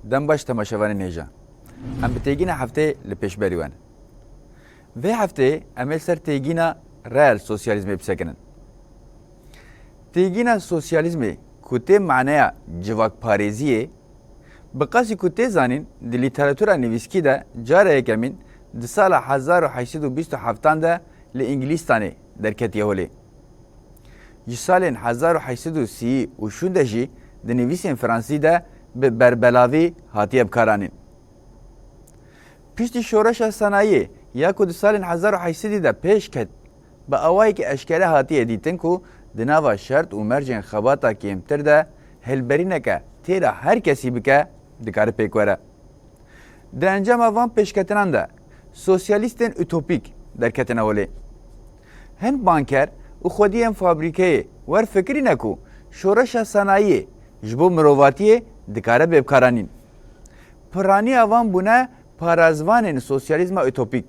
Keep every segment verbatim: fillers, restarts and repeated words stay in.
Dem baş temaşevanên hêja. Em bi têgîna hefteyê li pêşberî we ne. Vê hefteyê em ê li ser têgîna reel sosyalîzmê bisekinin. Têgîna sosyalîzmê ku tê maneya civakparêziyê, bi qasî ku tê zanîn, di lîteratura nivîskî de cara yekemîn di sala hezar û heşt sed û bîst û heftan de li Îngilîstanê derketiye holê. Ji salên hezar û heşt sed û sî û şûn de jî di nivîsên fransî de bi berbelavî hatiye bikaranîn. Piştî şoreşa sanayiyê ya ku di salên hezar û heşt sedî de pêş ket, bi awayekî eşkere hatiye dîtin ku di nava şert û mercên xebata kêmtir de hêlberîneke têra her kesî bike dikare pêk were. Di encama van pêşketinan de sosyalîstên utopîk derketine holê. Hin banker û xwediyên fabrîkeyê wer fikirîne ku şoreşa sanayiyê ji bo mirovatiyê dikare bê bikaranîn. Piraniya van bûne parazvanên sosyalîzma utopîk.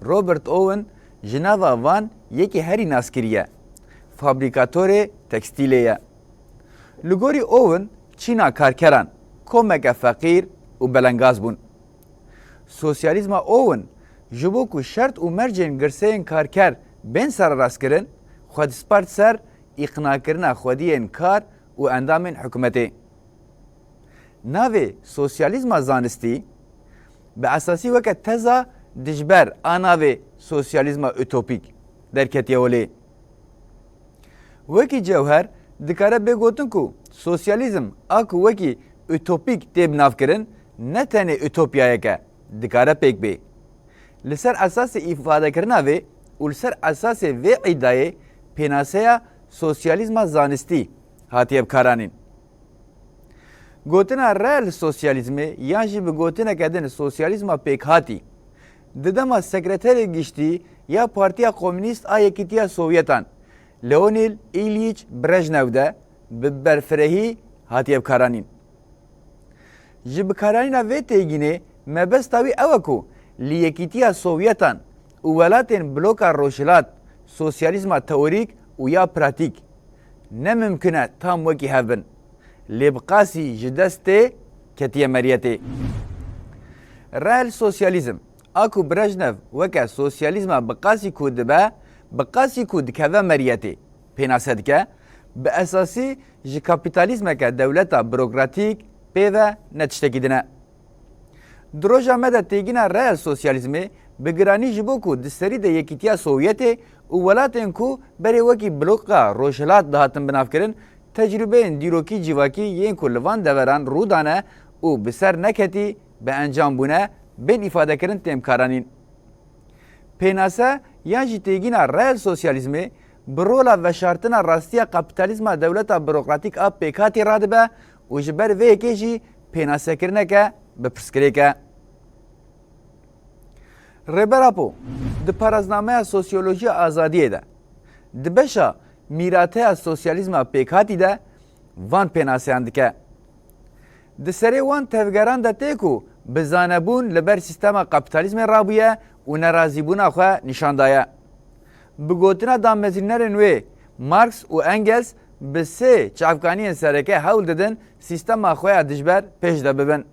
Robert Owen ji nava van yekî herî naskirî ye. Fabrîkatorê tekstîlê ye. Li gorî Owen, çîna karkeran komeke feqîr û belengaz bûn. Sosyalîzma Owen ji bo ku şert û mercên girseyên karker bên sererastkirin, xwe dispart ser îqnakirina xwediyên kar û endamên hikûmetê. Navê sosyalîzma zanistî bi esasî weke teza dijber a navê sosyalîzma utopîk derketiye holê. Wekî cewher dikare bê gotin ku sosyalîzm a ku wekî utopîk tê binavkirin, ne tenê utopyayek e, dikare pêk bê. Li ser esasê îfadekirina vê û li ser esasê vê îdayê pênaseya sosyalîzma zanistî hatiye bikaranîn. Gotina reel sosyalîzmê yan jî bi gotineke din sosyalîzma pêkhatî, di dema sekreterê giştî ya Partiya Komûnîst a Yekîtiya Sowyetan, Leonîd Îlyiç Brejnew de bi berfirehî hatiye bikaranîn. Ji bikaranîna vê têgînê mebesta wî ew e ku li Yekîtiya Sowyetan û welatên bloka Rojhilat sosyalîzma teorîk û ya pratîk ne mimkun e tam wekî hev bin, lê bi qasî ji dest tê ketiye meriyetê. Reel sosyalîzm, a ku Brejnev weke sosyalîzma bi qasî ku dibe, bi qasî ku dikeve meriyetê, pênase dike, bi esasî ji kapîtalîzmeke dewleta burokratîk pê ve ne tiştekî din e. Di roja me de têgîna reel sosyalîzmê bi giranî ji bo ku di serî de Yekîtiya Sovyetê û welatên ku berê wekî bloka Rojhilat dihatin binavkirin, tecrûbeyên dîrokî civakî yên ku li van deveran rû dane û bi ser neketî bi encam bûne, bên îfadekirin têm karanîn. Pênase yan jî têgîna reel sosyalîzmê bi rola veşartina rastiya kapîtalîzma dewleta burokratîk a pêkhatî radibe û ji ber vê yekê jî pênasekirineke bi pirsgirêk e. Rêber Apo di paraznameya Sosyolojiya Azadiyê de di beşa mîrateya sosyalîzma pêkhatî de van pênaseyan dike. Di serê wan tevgeran de tê ku bi zanebûn li ber sîstema kapîtalîzmê rabûye û nerazîbûna xwe nîşan daye. Bi gotina damezrînerên wê, Marx û Engels bi sê çavkaniyên sereke hewl didin sîstema xwe ya dijber pêş de bibin.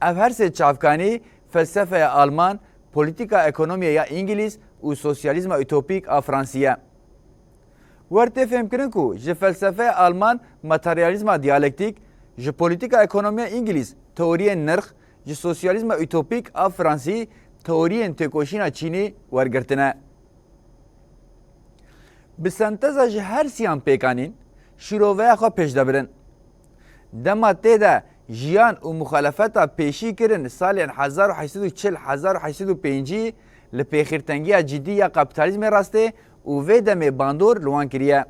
Ev her sê çavkanî felsefeya Alman, polîtîka ekonomiyê ya Îngilîz û sosyalîzma utopîk a Fransî ye. Wer tê fêmkirin ku ji felsefeya Alman materyalîzma diyalektîk, ji polîtîka ekonomiya Îngilîz teoriyên nirx, ji sosyalîzma utopîk a Fransî teoriyên têkoşîna Çînî wergirtine. Bi senteza ji her siyan pêkanîn, şîroveya xwe pêş de birin. Dema tê de jiyan û muxalefeta pêşî kirin salên hezar û heşt sed û çil hezar û heşt sed û pêncî li pêxîrtengiya cidî ya kapîtalîzmê rastê û vê demê bandor li wan kiriye.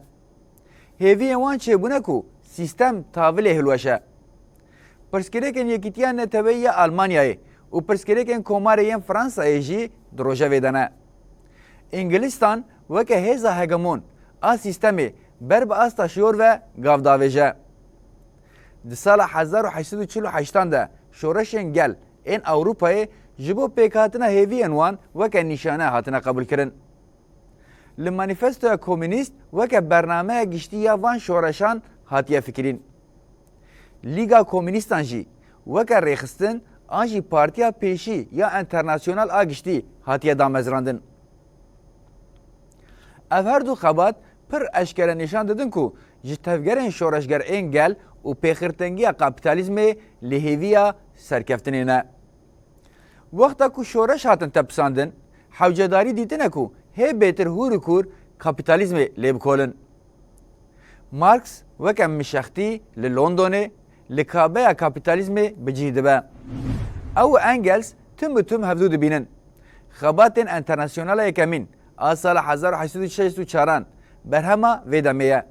Hêviyên wan çêbûne ku sîstem tavilê hilweşe. Pirsgirêkên Yekîtiya Neteweyî ya Almanyayê û pirsgirêkên Komarê yên Fransayê jî di rojevê de ne. Îngilîstan weke hêza hegemon a sîstemê ber bi asta şiyor ve gav davêje. Di sala hezar û heşt sed û çil û heştan de şoreşên gel ên Ewropayê ji bo pêkhatina hêviyên wan weke nîşane hatine qebûlkirin. Li manîfestoya komûnîst weke bernameya giştî ya van şoreşan hatiye fikirîn. Lîga Komûnîstan jî weke rêxistin an jî partiya pêşî ya enternasyonal a giştî hatiye damezrandin. Ev her du xebat pir eşkere nîşan didin ku ji tevgerên şoreşger ên gel û pêxirtengiya kapîtalîzmê li hêviya serkeftinê ne. Wexta ku şoreş hatin tepisandin, hewcedarî dîtine ku hê bêtir hûr û kûr kapîtalîzmê lê bikolin. Marx weke mişextî li Londonê li kabeya kapîtalîzmê bi cih dibe. Ew û Engels tim bi tim hevdû dibînin. Xebatên Enternasyonala Yekemîn a sala hezar û heşt sed û şêst û çaran berhema vê demê ye.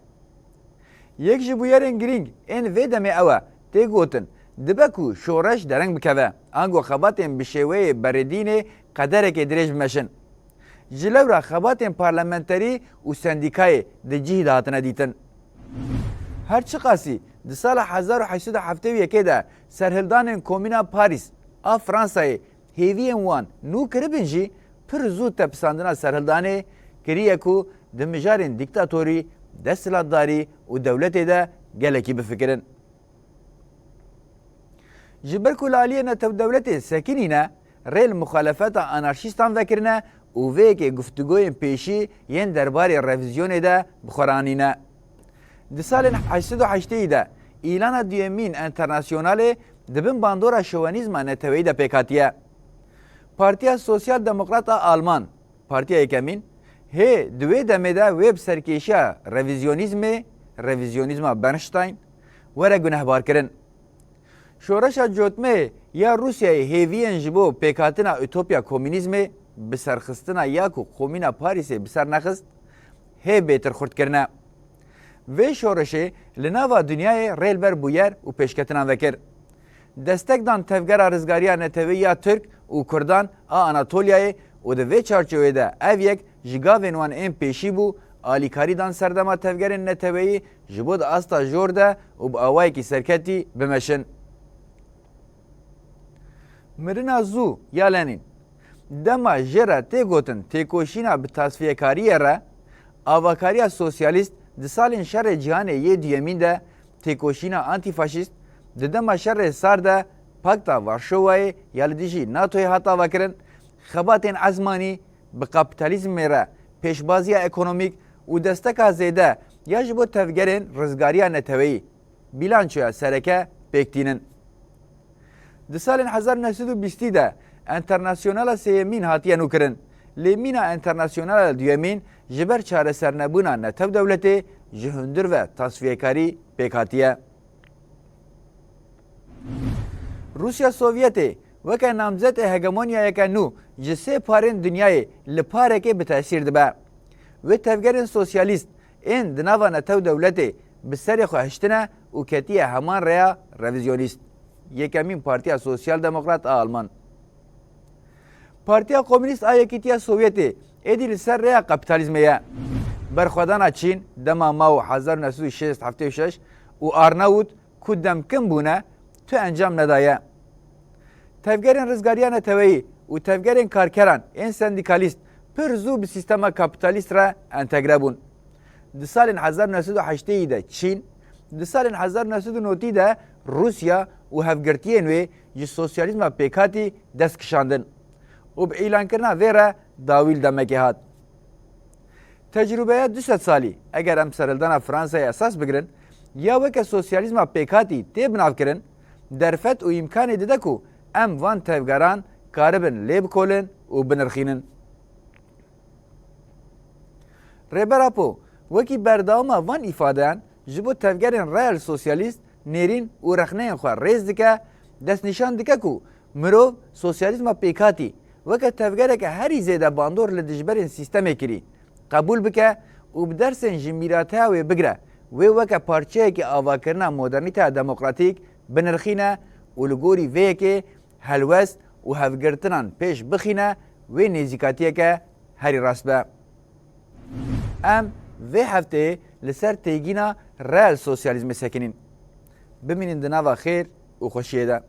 Yek ji bûyerên girîng ên vê demê ew e, tê gotin, dibe ku şoreş dereng bikeve, ango xebatên bi şêweyê berêdînê qederekê dirêj bimeşin. Ji lewra xebatên parlamenterî û sendîkayê di cihî de hatine dîtin. Her çiqasî di sala hezar û heşt sed û heftê û yekê de serhildanên Komîna Parîs a Fransayê hêviyên wan nû kiribin jî, pir zû tepisandina serhildanê kiriye ku di mijarên dîktatorî, desthilatdarî û dewletê de gelekî bifikirin. Ji ber ku li aliyê netewdewletê sekinîne, rê li muxalefeta anarşîstan vekirine û vê yekê guftûgoyên pêşî yên derbarê revîzyonê de bi xwe re anîne. Di salên heşt sed û heştê de îlana duyemîn enternasyonalê di bin bandora şovenîzma neteweyî de pêk hatiye. Partiya Sosyal Demokrat a Alman, Partiya Yekemîn, hê di wê demê de wê bi serkêşiya revîzyonîzmê, revîzyonîzma Bernstein, were gunehbarkirin. Şoreşa cotmeyê ya Rûsyayê hêviyên ji bo pêkhatina utopya komînîzmê, bi serxistina ya ku Komîna Parîsê bi ser nexist, hê bêtir xurt kirine. Vê şoreşê li nava dinyayê rê li ber bûyer û pêşketinan vekir. Destek dan tevgera rizgariya neteweyî ya Tirk û Kurdan a Anatolyayê û di vê çarçoveyê de ev yek ji gavên wan ên pêşî bû, alîkarî dan serdema tevgerên neteweyî ji bo di asta jor de û bi awayekî serketî bimeşin. Mirina zû ya Lenîn. Dema jê re tê gotin têkoşîna bi tasfiyekariyê re, avakariya sosyalîst di salên Şerê Cîhanê yê Duyemîn de têkoşîna antîfaşîst, di dema Şerê Sar de Pakta Varşovayê ya li dijî NATOyê hat avakirin, xebatên ezmanî bi kapîtalîzmê re pêşbaziya ekonomîk û desteka zêde ya ji bo tevgerên rizgariya neteweyî, bîlançoya sereke pêk tînin. Di salên hezar neh sed û bîstî de Enternasyonala Sêyemîn hatiye nûkirin. Lê mîna Enternasyonala Duyemîn ji ber çaresernebûna netew dewletê ji hundir ve tasfiyekarî pêk hatiye. Rûsya Sovyetê weke namzetê hegemonyayeke nû ji sê parên dinyayê li parekê bi tesîr dibe. Wê tevgerên sosyalîst ên di nava netew dewletê bi serê xwe hiştine û ketiye heman rêya revîzyonîst. Yekemîn Partiya Sosyal Demokrat a Alman. Partiya Komûnîst a Yekîtiya Sovyetê êdî li ser rêya kapîtalîzmê ye. Berxwedana Çîn dema Mao hezar û neh sed û şêst heftê û şeş û Arnavut ku demkin bûne, tu encam nedaye. Tevgerên rizgariya neteweyî û tevgerên karkeran ên sendîkalîst pir zû bi sîstema kapîtalîst re entegre bûn. Di salên hezar neh sed û heştê de Çîn, di salên hezar neh sed û notî de Rûsya û hevgirtiyên wê ji sosyalîzma pêkhatî dest kişandin û bi îlankirina vê re dawî li demekê hat. Tecrûbeya du sed salî, eger em serhildana Fransayê esas bigirin, ya weke sosyalîzma pêkhatî tê binavkirin, derfet û îmkanê dide ku em van tevgeran karibin lê bikolin û binirxînin. Rêber Apo wekî berdewama van îfadeyan ji bo tevgerên reel sosyalîst nêrîn û rexneyên xwe rêz dike, destnîşan dike ku mirov sosyalîzma pêkhatî weke tevgereke herî zêde bandor li dijberên sîstemê kirî qebûl bike û bi dersên ji mîrateya wê bigire, wê weke parçeyekî avakirina modernîteya demokratîk binirxîne û li gorî vê yekê helwest û hevgirtinan pêş bixîne, wê nêzîkatiyeke herî rast be. Em vê hefteyê li ser têgîna reel sosyalîzmê sekinîn. Bimînin di nava xêr û xweşiyê de.